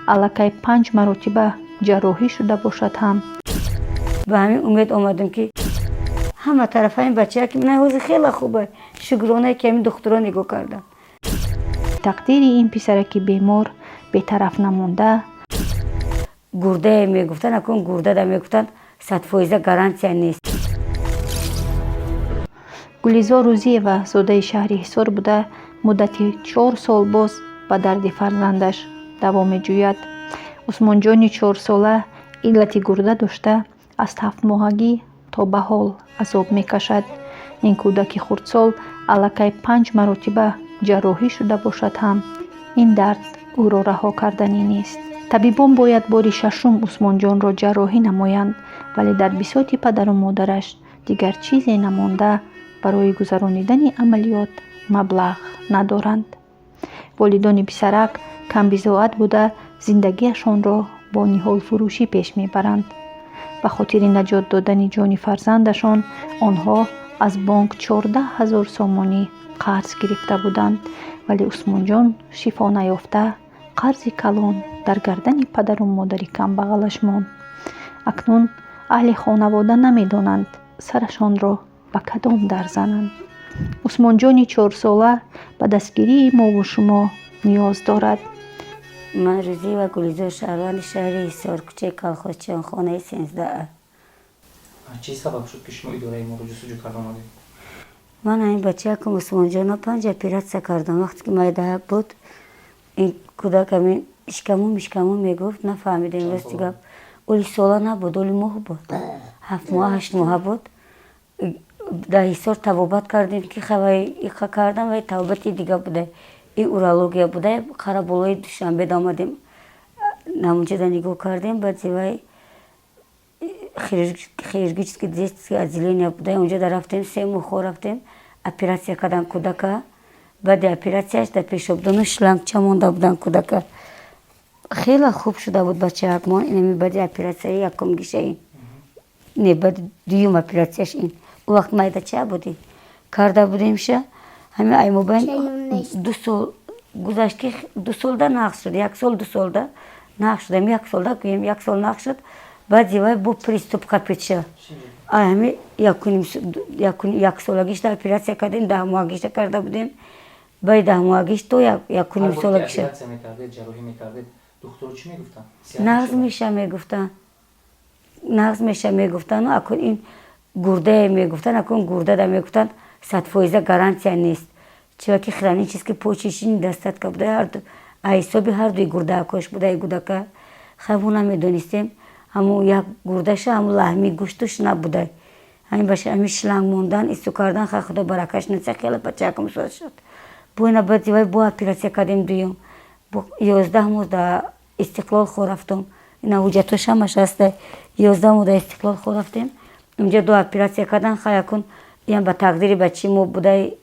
Аллакай панҷ маротиба ҷарроҳӣ шуда бошад ҳам. Ба ҳамин умед омадам, ки ҳама тарафа ин бача ки ман ҳозир хеле хуба, шукрона, ки ҳамин духтуро нигоҳ кардам. Тақдири ин писараки бемор бетараф намонда. Гурдае мегуфтанд, акун гурдада мегуфтанд, 100% гарантия нест. Гулизор Рӯзиева зодаи шаҳри Ҳисор буда, муддати 4 сол боз ба дарди фарзандаш даво меҷӯяд. Усмонҷони 4сола иллати гурда дошта, аз 7-моҳагӣ то ба ҳол азоб мекашад. Ин кӯдаки хурдсол аллакай панҷ маротиба ҷарроҳӣ шуда бошад ҳам, ин дард ӯро раҳо карданӣ нест. Табибон бояд бори шашум Усмонҷонро ҷарроҳӣ намоянд, вале дар бисоти падару модараш дигар чизе намонда, барои гузаронидани амалиёт маблағ надоранд. Волидони писарак камбизоат буда, зиндагиашонро бо ниҳолфурӯшӣ пеш мебаранд. Ба хотири наҷот додани ҷони фарзандашон онҳо аз бонк 14 000 сомонӣ қарз гирифта буданд, вале Усмонҷон шифо наёфта, қарзи калон дар гардани падару модари камбағалаш монд. Акнун аҳли хонавода намедонанд, сарашонро ба кадом дар зананд. Усмонҷони 4сола ба дастгирии мову шумо ниёз дорад. Ман Рӯзиева Гулизор, шаҳрванди шаҳри Ҳисор, кӯчаи Колхозчиён, хонаи 13. Чӣ сабаб шуд, ки шумо идораи моро ҷустуҷӯ карда омадед? Ман ҳамин бачаакам Усмонҷонро панҷ оператсия кардам. Вақте ки майдаҳак буд, ин кӯдак ҳамин ишкаму мишкаму мегуфт, нафаҳмидем, рости гап. Оли сола набуд, оли моҳ буд, 7 моҳа, 8 моҳа буд. Дар Ҳисор табобат кардем, ки хавай иқа кардам, вай табобати дига буда, ин урология буда. Қараболои Душанбе омадем, ҳамонҷода нигоҳ кардем. Баъди вай хирургический детское отделение буда, онҷода рафтем, 3 моҳ хо рафтем, оператсия кардам кӯдака. Баъди оператсияш дар пешобдону шлангча монда буданд кӯдака. Хеле хуб шуда буд бачаакмон. Инами баъди оператсияи якумгиша ин не, баъди дуюм оператсияш ин. Ӯ вақт майдача будем, карда будемша. Ҳамин аймобайн 2 сол гузашт, ки 2 солда нақс шуд, як сол, 2 солда нақс шуд, як солда гӯем, як сол нақс шуд. Баъди вай бо приступ капитша. Ҳами яксолагишта оператсия кардем, 10 моҳагишта карда будем. Баъди 10 моҳагиш то 1,5 солагиша. Нағз меша мегуфтанд, нағз меша мегуфтанд. Акун ин гурдае мегуфтанд, акун гурдада мегуфтанд, 100% гарантия нест, чунки хронический почечный недостатка буда, ҳисоби ҳардуи гурдаакош буда гудака. Хай, мо намедонистем, ҳамун як гурдаша ҳамун лаҳми гӯштуш набуда. Ҳамин баша ҳамин шланг мондан, исту кардан. Хай, худо баракаш наса, хеле бачаакам соз шуд. Бо ина баъди вай бо оператсия кардем дуюм, 11 моҳ дар Истиқлол хо рафтум. Ина ҳуҷҷатош ҳамаш ҳаста. 11 моҳ дар Истиқлол хо рафтем, унҷа ду оператсия кардан. Хай, акун ям ба тақдири бачаи мо будай,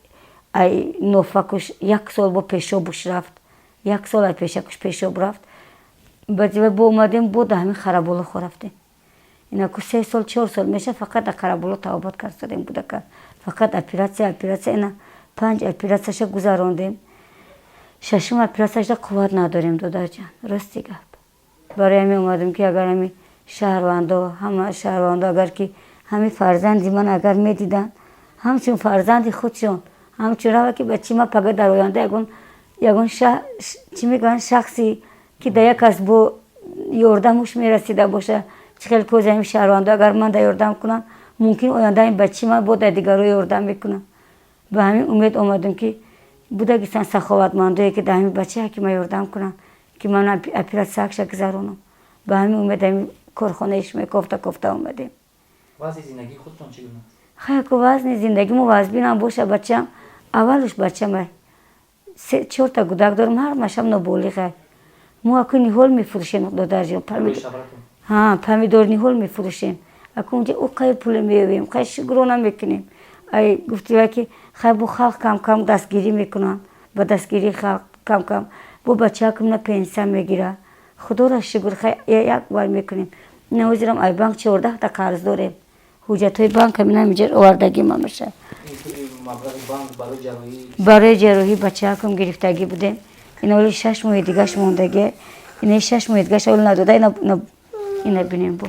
ай нофакуш як сол бо пешобуш рафт, як сол ай пешакуш пешоб рафт. Баъди вай бо омадем, бо дар ҳамин Хараболо хо рафтем. Инаку 3 сол, 4 сол меша, фақат дар Қараболо табобат кардем кӯдака, фақат оператсия, оператсия. Ина панҷ оператсияша гузарондем, шашум оператсияшда қувват надорем, додарҷан, рости гап. Барои ҳамин омадем, ки агар ҳами шаҳрвандо, ҳама шаҳрвандо, агар ки ҳамин фарзанди ман агар медиданд, ҳамчун фарзанди худшон, ҳамчун рава, ки бачи ма пага дар оянда ягон чӣ мегӯянд, шахсе ки дар як кас бо ёрдамуш мерасида боша, чӣ хел кози ҳамин шаҳрвандо агар ман да ёрдам кунам, мумкин оянда ин бачи ман бо дар дигаро ёрдам мекунам. Ба ҳамин умед омадем, ки будагисан саховатмандое, ки дар ҳамин бача ки ман ёрдам кунам, ки ман оператсиякша гузаронам. Ба ҳамин умед ҳамин корхонаи шумо кофта кофта омадем. Вазъи зиндагии худтон чӣ гуна аст? Хайку, вазни зиндагӣ мо вазбинам боша. Бачам аввалуш, бачамай чорта гудак дорам, ҳамашам ноболиғай. Мо аку ниҳол мефурӯшем, додарҷон, помидор, ниҳол мефурӯшем. Аку унҷа ӯ қай пуле меёбем, қай шукрона мекунем. Ай гуфтива, ки хай, бо халқ кам кам дастгирӣ мекунанд, ба дастгирии халқ кам кам бо бачаакам на пенсия мегира, худоро шукр, хай як вай мекунем. Ина ҳозирам ай банк 14та қарз дорем, ҳуҷҷатҳои банк ҳамина ҳаминҷа овардагим ҳамаша. Барои ҷарроҳии бачаакам гирифтагӣ будем. Ин ҳоли 6 моҳи дигаш мондагӣ. Ина 6 моҳ дигаша ҳол надода. Ина бинем, бо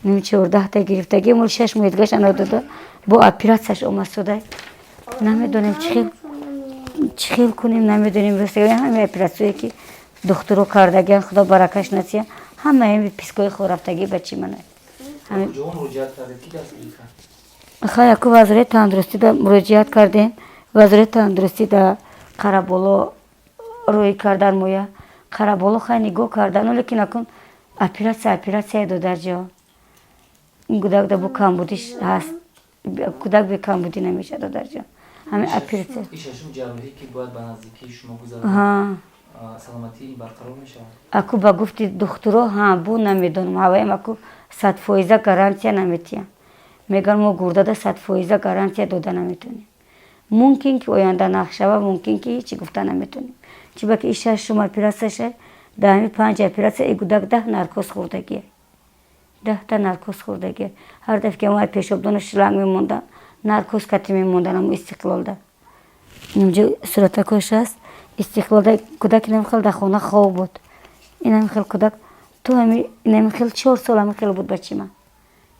ними 14-та гирифтагӣ, мол 6 моҳ дигаша надода, бо оператсияш омадсода. Намедонем, чӣ хел, чӣ хел кунем, намедонем. Ҳамаи оператсияе ки духтуро кардагиан, худо баракаш насия, ҳамаи ҳами пискои хорафтагӣ бачи мана. Хай, аку вазорати тандурустӣ да муроҷиат кардем. Вазорати тандурустӣ да Қараболо рӯй кардан моя Қараболо. Хай, нигоҳ кардан, лекин акун оператсия, оператсия, додарҷон. Ин кӯдак да бо камбудиш ҳаст, кӯдак бе камбудӣ намешавад, додарҷон. Ҳамин оператсия. Ки бояд ба наздикии шумо гузарад, саломатӣ барқарор мешавад? Аку ба гуфти духтуро, ҳа, бу намедонам, ҳаваям аку 100% гарантия наметиҳам. Мегӯянд, мо гурдада 100% гарантия дода наметонем. Мумкин ки оянда нағз шава, мумкин ки ҳечи гуфта наметонем. Чиба ки и шашум оператсияша, дар ҳамин панҷ оператсия и кӯдак 10 наркоз хӯрдагия, 10-та наркоз хӯрдагия. Ҳар дафъа ки мо пешобдону шланг мемондан, наркоз кати мемондан. Амо Истиқлолда инҷо суратакош аст. Истиқлолда кӯдак инам хел дар хона хоб буд. Инам хел кӯдак ту ҳами инам хел 4 сол ҳами хел буд бачи ман.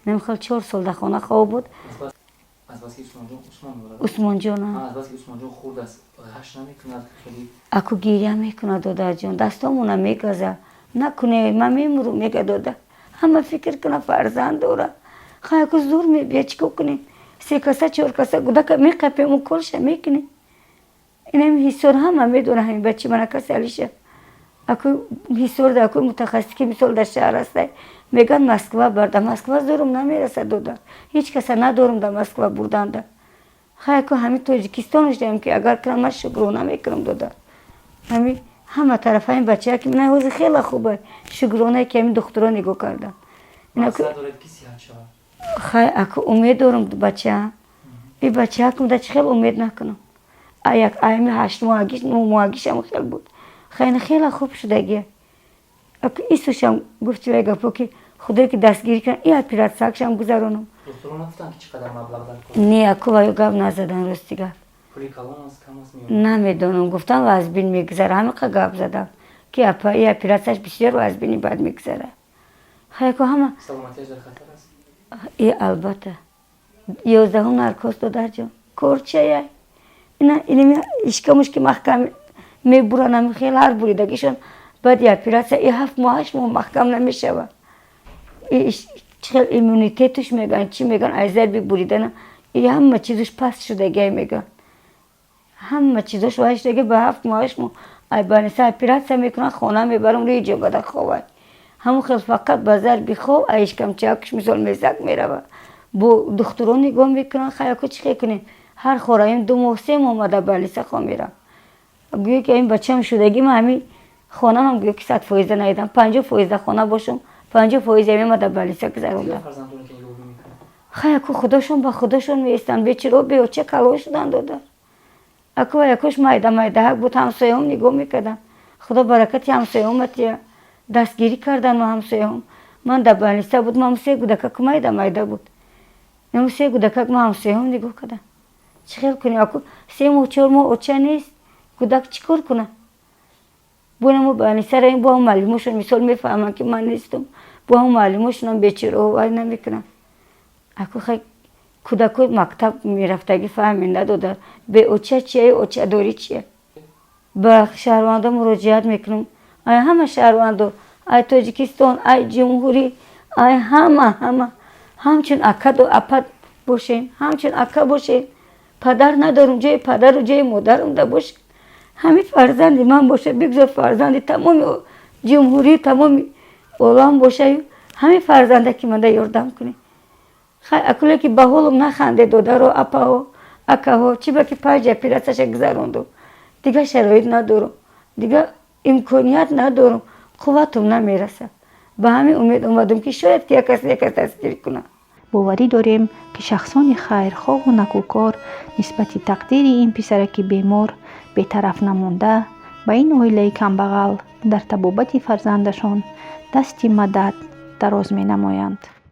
Инам хел 4 сол дар хона хоб буд. Усмонҷон. Аку гиря мекунад, додарҷон, дастомона мегаза. Накуне, ман мемурум, мега, дода. Ҳама фикр куна, фарзанд дора. Хай, аку зур мебия, чӣ кор кунем? Се каса, чор каса кӯдака меқапем, уколша мекунем. Инам Ҳисор ҳама медона ҳамин бачи мана касалиша. Аку Ҳисор да аку мутахассис ки мисол дар шаҳр ҳастай, мегӯянд Москва бар. Да Москва зурум намерасад, дода, ҳеҷ каса надорум да Москва бурданда. Хай, аку ҳамин Тоҷикистон шудем ки агар кунам, ман шукрона мекунам, дода. Ҳами ҳама тараф ҳамин бачая ки ман ҳозир хеле хуба, шукрона ки ҳамин духтуро нигоҳ кардан. Хай, аку умед дорум бачаам. И бачаакум да чӣ хел умед накунам? Як аями 8 моҳагиш, 9 моҳагишам хел буд. Хайна хеле хуб шудагия. Аку исушам гуфти вай гапо ки худое ки дастгирӣ кунам, и оператсиякшам гузаронам. Не, аку ваю гап назадан, рости гап. Намедонам, гуфтам, вазбин мегузара, ҳамиқа гап задам ки апа, и оператсияш бисёр вазбини бад мегузара. Хай, аку ҳама и албатта 11-ум наркоз, додарҷон, корчая. Ина инами ишкамуш ки маҳкам мебуран, ами хел ҳар буридагишон баъди оператсия и 7 моҳ, 8 моҳ маҳкам намешавад. Чӣ хел иммунитетуш мегӯянд, чӣ мегӯянд, аз зарби буридана и ҳама чизуш паст шудагиай мегӯянд, ҳама чизош вай шудаги. Ба 7 моҳ, 8 моҳ ай больница оператсия мекунанд, хона мебарам, рӯи ҷогада ховай. Ҳамон хел фақат ба зарби хоб ай ишкамчаакш мисол мезак мерава. Бо духтурон нигоҳ мекунанд. Хаяко чӣ хел кунем? Ҳар хораим 2 моҳ, 3 моҳ ма дар больница хоб мерам. Гӯё ки ин бачам шудагӣ, ма ҳамин хонамам гӯё ки 100% наидам, 50% хона бошам, 50% ами ма дар больница гузарондам. Хай, аку худошон ба худошон меистанд, бечиро беоча калон шудан, додар. Аку якош майда майдаҳак буд, ҳамсояҳом нигоҳ мекарданд. Худо баракати ҳамсояҳом атия, дастгирӣ кардан ма ҳамсояҳом. Ман дар больница буд, ман се кӯдакак майда майда буд, се кӯдакак ма ҳамсояҳом нигоҳ кардам. Чӣ хел кунем? Аку 3 моҳ, 4 моҳ оча нест, кӯдак чӣ кор кунад? Бо мо больница равем, бо ҳам муаллимошон мисол мефаҳманд ки ман нестам, бо ҳам муаллимошонам бечиро вай намекунанд. Аку хай, кӯдакои мактаб мерафтагӣ фаҳме надода, беоча чия, очадорӣ чия. Ба шаҳрвандо муроҷиат мекунам, ай ҳама шаҳрвандо, ай Тоҷикистон, ай ҷумҳурӣ, ай ҳама, ҳама ҳамчун акаду апа бошем, ҳамчун ака бошем. Падар надорум, ҷои падару ҷои модарам да бошем. Ҳамин фарзанди ман боша, бигзор фарзанди тамоми ҷумҳурӣ, тамоми олам бошаю, ҳамин фарзанда ки манда ёрдам кунем. Хай, акуле ки ба ҳолум наханде, додаро, апаҳо, акаҳо. Чӣ ба ки панҷ оператсияша гузарондум, дигар шароит надорум, дигар имконият надорум, қувватум намерасад. Ба ҳамин умед омадум ки шояд ки як кас, як кас дастгирӣ кунад. Боварӣ дорем, ки шахсони хайрхоҳу накӯкор нисбати тақдири ин писараки бемор бетараф намонда, ба ин оилаи камбағал дар табобати фарзандашон дасти мадад дароз менамоянд.